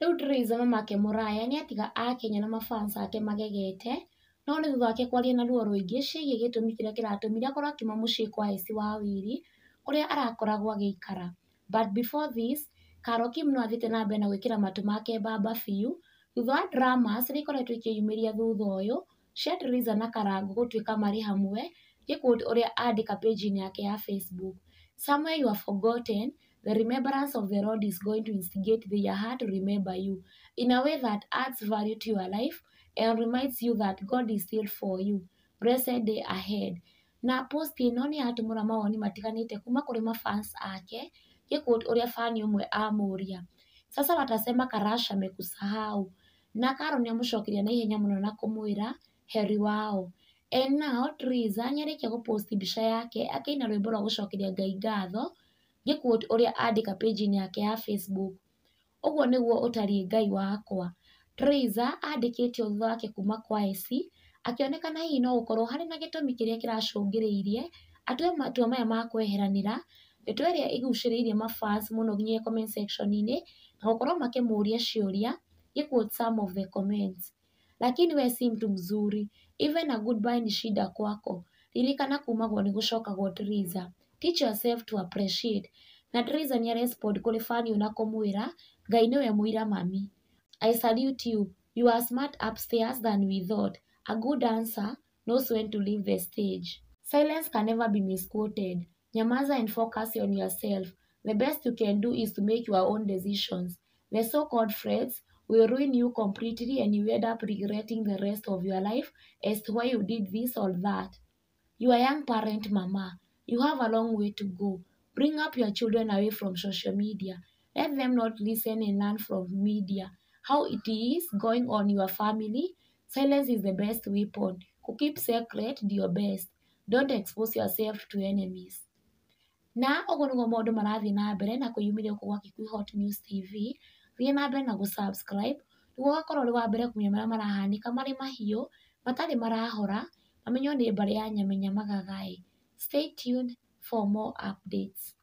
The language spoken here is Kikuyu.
Rĩu Triza mamake Mũraya nĩatiga akenya na mafans ake magegete, no nĩ thutha wake kwaria na ruo rũingĩ ciĩgiĩ gĩtũmi kĩrĩa kĩratũmire akorwo akiuma mũciĩ kwa Esi Wawiri kũrĩa arakoragwo agĩikara. But before this, Carol Kim no athiĩte na mbere na gwĩkĩra matũ make mbamba biũ thutha wa dramas iria ikoretwo ikĩyumĩria thutha ũyũ cia Triza na Karangũ gũtuĩka marĩ hamwe, ngĩ quote ũrĩa andĩka page-inĩ yake ya Facebook: "Somewhere you are forgotten, the remembrance of the Lord is going to instigate their heart to remember you in a way that adds value to your life and reminds you that God is still for you. Blessed day ahead." Na post ĩno nĩ yatũmũra mawoni matiganĩte kuma kũrĩ mafans ake, ngĩ quote ũrĩa fan ũmwe amũria, "Sasa watasema Karash amekusahau." Na Carol nĩamũcokeria na ihenya mũno na kũmwĩra heri wao. And now Triza nĩarĩkia gũpost mbica yake akĩina rwĩmbo rwa gũcokeria Ngai ngatho, ngĩ quote ũrĩa andĩka page-inĩ yake ya Facebook: "Ũguo nĩguo ũtariĩ Ngai wakwa." Triza andĩkĩte ũũ thutha wake kuma kwa Esi, akĩonekana hihi no gũkorwo harĩ na gĩtũmi kĩrĩa kĩracũngĩrĩirie atue matua maya ma kweheranĩra, ndeto ĩrĩa ĩgucĩrĩirie mafans mũno nginya comment section-inĩ na gũkorwo makĩmũria ciũria, ngĩ quote some of the comments: "Lakini we si mtu mzuri, even a goodbye ni shida kwako. Ririkana kumagwo nĩ gũcokagwo Triza. Teach yourself to appreciate." Na Triza nĩ arespond kũrĩ fan ũyũ na kũmwĩra, "Ngai nĩwe mũira mami. I salute you. You are smart upstairs than we thought. A good dancer knows when to leave the stage. Silence can never be misquoted. Nyamaza and focus on yourself. The best you can do is to make your own decisions. The so-called friends will ruin you completely and you end up regretting the rest of your life as to why you did this or that. You are young parent mama. You have a long way to go. Bring up your children away from social media. Let them not listen and learn from media how it is going on your family. Silence is the best weapon. To keep secret your best. Don't expose yourself to enemies." Na ũguo nĩguo maũndũ marathiĩ na mbere na kwĩyumĩria gũkũ gwa Kikuyu Hot News TV. Thiĩ na mbere na gũ-subscribe nĩguo ũgakorwo ũrĩ wa mbere kũmenya marĩa marahanĩka marĩ mahiũ matarĩ marahora mamenywo nĩ mbarĩ ya Nyamenya Magagaĩ. Stay tuned for more updates.